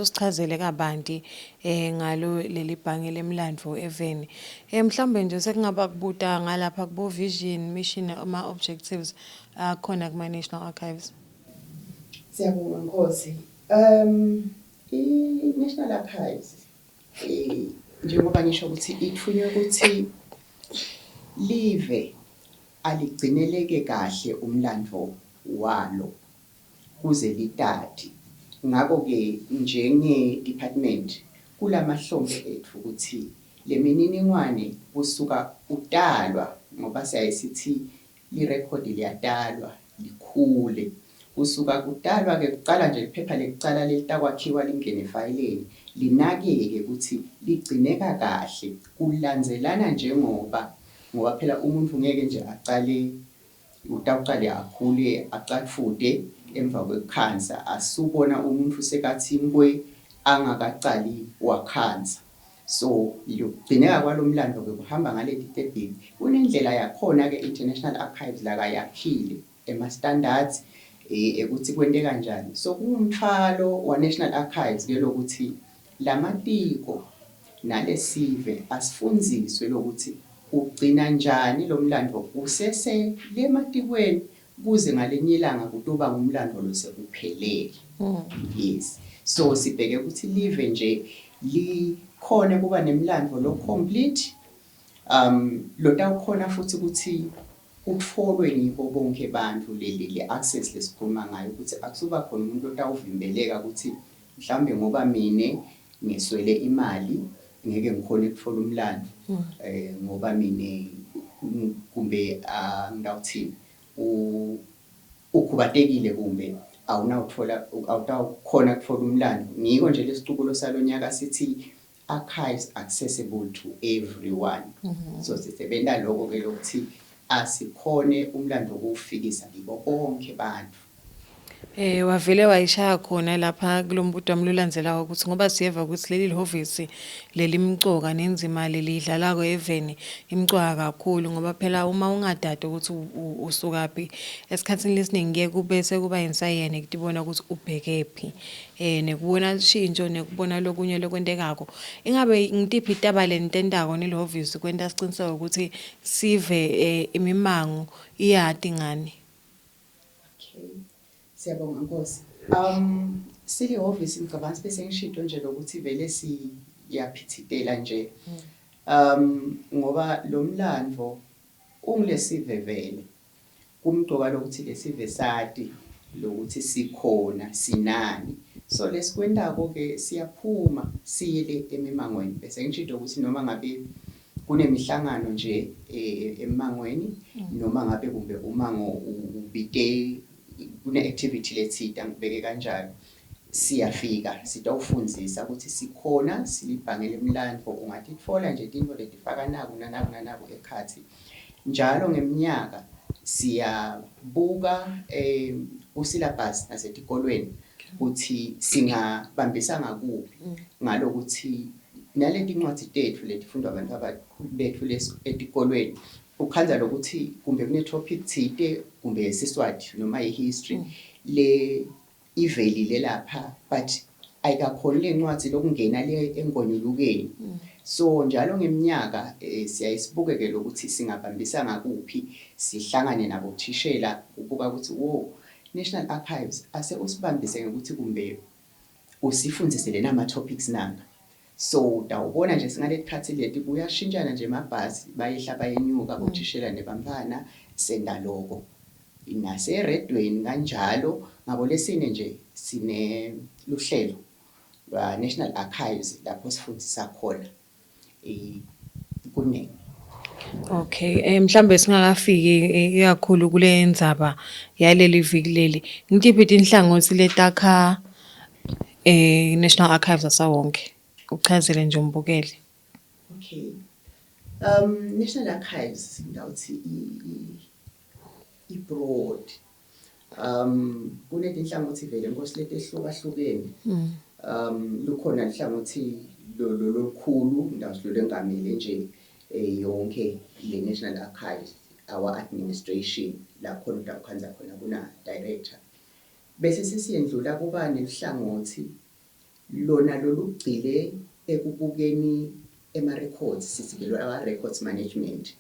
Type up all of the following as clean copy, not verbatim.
Usichazele kabanti ngalo leli bhange lemlandvo eveni. Mhlawumbe nje sekungaba kubuta ngalapha kubo vision, mission, ama objectives akhona kuma National Archives. Siyabonga, Nkosi. I-National Archives, njengoba ngisho ukuthi ithunywe ukuthi live aligcineleke kahle umlando walo kuze litati. Ngakho-ke njenge-department kulamahlombe ethu ukuthi le mininingwane kusuka utalwa, ngoba siyaye sithi lirekhodi liyatalwa likhule kusuka kutalwa-ke kucala nje liphepha lekucala lelitakwakhiwa lingene efayeleni, linakeke ukuthi ligcineka kahle kulandzelana, njengoba ngoba phela umuntu ngeke nje acale, utawucale akhule, acatfute emva kwekukhansa. Asubona umuntu sekathi nkwe angakacali wakhansa. So lokugcineka kwalomlando-ke kuhamba ngaleti tebhili. Kunendlela yakhona-ke International Archives lakayakhile ema-standards ekuthi kwente kanjani. So kungumthwalo wa-National Archives ke lokuthi lamatiko nalesive asifundziswe lokuthi ugcina njani lo mlando usese lematikweni kuze ngalenye ilanga kutoba ngumlando lose uphelele. Yes, so sibheke ukuthi live nje likhone kuba nemlando lo complete, lotawukhona futhi ukuthi utfolwe ngibo bonke bantfu, le access lesikhuluma ngayo, ukuthi akusuba khona umuntu otawuvimbeleka ukuthi mhlawumbe ngoba mine ngiswele imali ngeke ngikhone ukuthola umlando, ngoba mine kumbe ngitawuthini, ukhubatekile, kumbe awunawuthola, awutawukhona kutfola umlando. Ngiko nje lesicubulo salonyaka sithi "Archives accessible to everyone". So sisebenta lokho ke lokuthi asikhone umlando kuwufikisa kibo bonke bantfu. Wavele wayishaya khona lapha kulombuto wami lolandzelako ukuthi ngoba siyeva ukuthi leli lihhovisi lelimcoka nenzima lelidlalako eveni imcoka kakhulu, ngoba phela uma ungadadi ukuthi usukaphi, esikhathini lesiningi kuye kube sekuba insayene kutibona ukuthi ubhekephi, nekubona lishintsho nekubona lokunye lokwentekako. Ingabe ngitiphi taba lenitentako nelihhovisi kwenta siciniseko ukuthi sive, imimango iyati ngani? Okay. Siyabonga, Nkosi. Silihhovisi ngicabanga sibe sengishito nje lokuthi vele siyaphithitela nje. Ngoba lo mlando ungilesive vele. Kumcoka lokuthi lesive sati lokuthi sikhona sinani. So lesikwentako ke siyaphuma siye le emimangweni. Bese ngishito ukuthi noma ngabe kunemihlangano nje emangweni, noma ngabe kumbe umango ubite kune activity letsite, angibeke kanjalo, siyafika sitawufundzisa ukuthi sikhona silibhange lemlandvo, ungatitfola nje tintfo letifaka naku nanaku nanaku ekhatsi. Njalo ngeminyaka siyabuka ku-syllabus nasetikolweni ukuthi singabambisa ngakuphi ngalokuthi naleti ncwadzi tetfu letifundwa abantu betfu etikolweni, ukhandza lokuthi kumbe kune-topic tsite, kumbe Siswati noma i-history le ivelile lapha, but ayikakhoni le ncwadzi lokungena le engonyulukeni. So njalo ngeminyaka siyaye sibuke ke lokuthi singabambisa ngakuphi, sihlangane nabo thishela ubuka ukuthi wo National Archives ase usibambise ngekuthi kumbe usifundzise lena ama topics nanga. So utawubona nje singaleti khathi leti kuyashintshana nje emabhasi, bayehla bayenyuka bothishela nebantfwana, senta loko. Naseredweni kanjalo, ngabo lesine nje sine luhlelo lwa National Archives lapho sifundzisa khona kuningi. Okay, mhlambe singakafiki ikakhulu kule ndzaba yaleli viki leli. Ngitiphi tinhlangothi letakha National Archives asawonke? Uchazele nje umbukeli. Okay. National Archives ngawuthi i broad. Kunetinhlangothi vele, Nkosi, letehlukahlukene. Lukhona inhlangothi lolukhulu ngawuthi lolwengamele nje yonke le National Archives, our administration, la khona utawukhandza khona kuna director. Bese sesiyendlula kuba neluhlangothi Lona lolugcile ekubukeni ema-records, sithi-ke lwa-records management.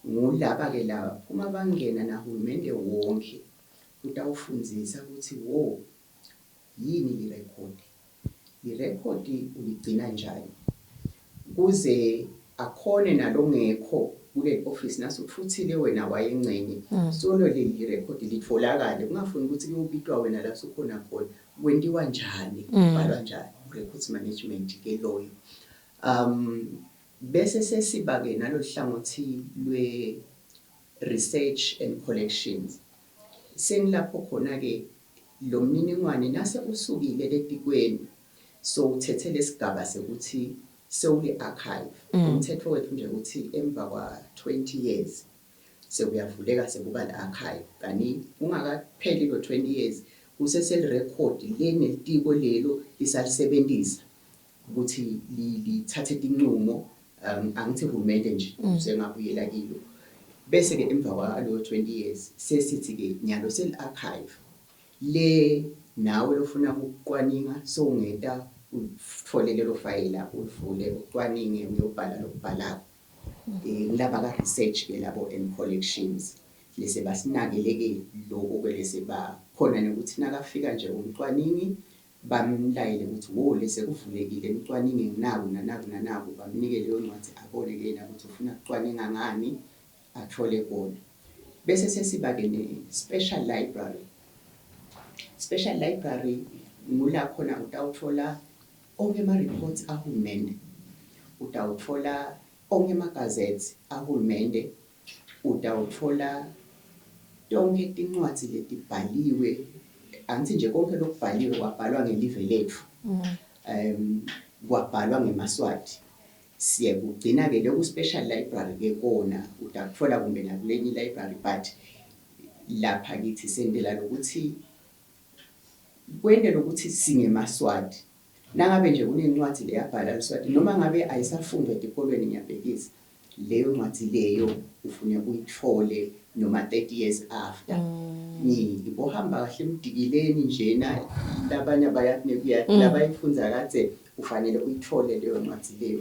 Ngulaba-ke laba uma bangena nahulumende wonke utawufundzisa ukuthi wo yini lirekhodi, lirekhodi uligcina njani kuze akhone nalongekho kuleli office nasutfutsile wena wayengcenye solo leli rekhodi litfolakale, kungafuni ukuthi kuyobitwa wena la sukhona khona, kwentiwa njani, kubhalwa njani, records management ke loyo. Bese sesiba ke nalohlangothi lwe research and collections, sengilapho khona ke lo mniningwane nase usukile letikweni sowuthethe lesigaba sekuthi sewuli archive. Umthetho wethu nje ukuthi emva kwa 20 years sekuyavuleka sekuba le-archive, kani kungakapheli lo 20 years kuseselirekhodi lenelitiko lelo lisalisebenzisa ukuthi lithathe tinqumo. Angithi uhulumende nje usengabuyela kilo, bese ke emva kwalo 20 years sesithi ke nyalo seli archive le nawe lofuna ukucwaninga sowungeta utfole lelo fayela, ulivule, ucwaninge, uyobhala lokubhalako. Ngilaba ka research ke labo and collections lese basinakele ke lokho ke, lese bakhona nokuthi nakafika nje umcwaningi bamlayele ukuthi wo lese kuvulekile emcwaningi nginaku nanaku nanaku, bamnike leyo ncwadi abone ke yena ukuthi ufuna ukucwaninga ngani, athole kona. Bese sesiba ke ne-special library. Special library ngula khona utawuthola onke ama-reports ahulumende, utawuthola onke ama-gazettes ahulumende, utawuthola tonke tincwadzi letibhaliwe. Angithi nje konke lokubhaliwe kwabhalwa ngelive lethu, kwabhalwa ngemaSwati, siyakugcina ke loku special library ke kona utakuthola kumbe nakulenye library, but lapha kithi sendela lokuthi kwente lokuthi singemaSwati. Nangabe nje kunencwadi leyabhala liSwati, noma ngabe ayisafundwa etikolweni, ngiyabhekisa leyo ncwadi leyo ufune uyithole noma 30 years after. Ngibohamba kahle emdikileni njena, labanye abayathi labayifundza kadze, ufanele uyithole leyo ncwadi leyo.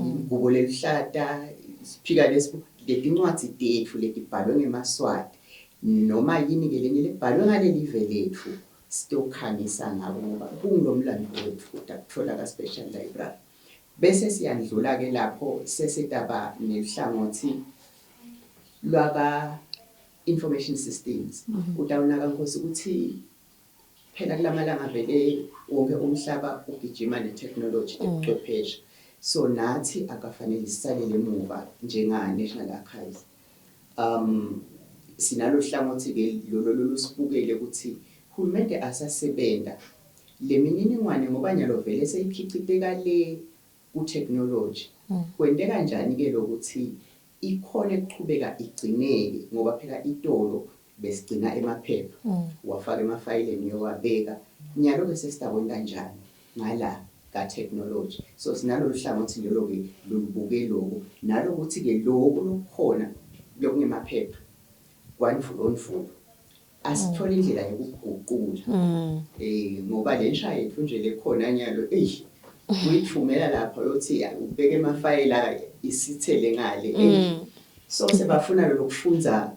Ingubo lelihlata siphika lesi, letincwadi tetfu letibhalwe ngemaSwati noma yini ke lenye lebhalwe ngalelive letfu, sitokhangisa ngako ngoba kungulomlando wetfu, utakuthola ka special library. Bese siyandlula ke lapho sesitaba nelihlangothi lwaka information systems. Utawunaka Nkosi ukuthi phela kulamalanga vele wonke umhlaba ugijima ne-technology, ebuchwepheshe, so nathi akafanele sisalele emuva njenga National Archives. Sinalo hlangothi ke lolo lolusibukele ukuthi hulumende asasebenta le mininingwane, ngoba nyalo vele seyikhiciteka le ku-technology, kwenteka kanjani ke lokuthi ikhona ekuchubeka igcineke, ngoba phela itolo besigcina emaphepha, wafaka emafayileni uyowabeka, nyalo ke sesitakwenta njani ngala ka-technology? So sinalolu hlangothi lolo ke lolubuke loko nalokuthi ke loku lokukhona lokungemaphepha kwandvulondvulo asithole indlela yokuguqula, ngoba le nsha yethu nje lekhona nyalo, eyi, uyithumela lapha uyothi ubeke emafayela isithele ngale, eyi. So sebafuna lokufundza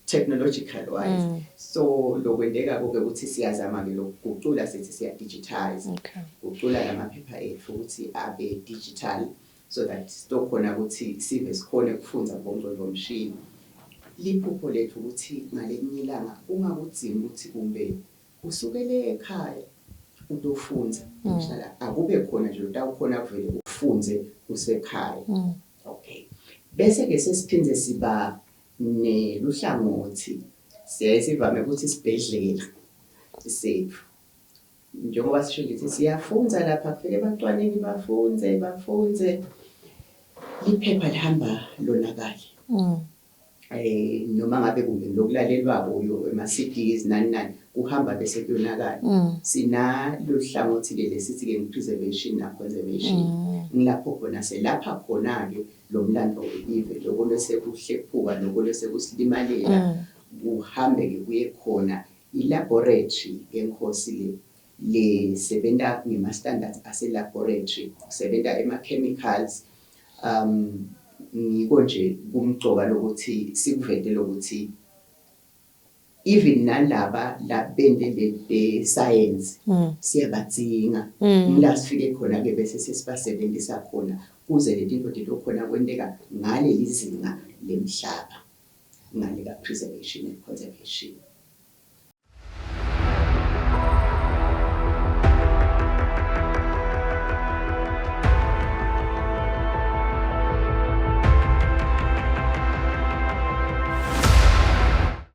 technological wise. So lokwenteka ke ukuthi siyazama ke lokuguqula, sithi siya digitize, guqula lamaphepha ethu ukuthi abe digital so that sitokhona ukuthi sive sikhone ukufundza ngomqondo mshini. Liphupho lethu ukuthi ngalinye ilanga ungakudzingi ukuthi kumbe usukele ekhaya utofundza mhlala, akube khona nje utawukhona kuvele ufunze usekhaya. Okay, bese ke sesiphindze siba neluhlangothi, siyaye sivame ukuthi isibhedlela sethu, njengoba sisho nje siyafunza lapha, kufike bacwaningi bafunze bafunze, liphepha lihamba lonakale, noma ngabe kumbe lokulalelwako uyo ema CDs nani nani, kuhamba bese kuyonakala. Sinalo hlangothi ke lesithi ke preservation na conservation, ngilapho khona selapha khona ke lo mlando welive, lokho lese kuhlephuka, lokho lese kusilimalela, kuhambe ke kuye khona i-laboratory yenkosi le. Lesebenta ngema standards ase laboratory, kusebenta ema chemicals. Ngiko nje kumcoka lokuthi sikuvete lokuthi even nalaba labende le science siyabadzinga. La sifike khona ke bese sesibasebenzisa khona kuze letinto titokhona kwenteka ngaleli zinga lemhlaba ngale ka preservation and conservation.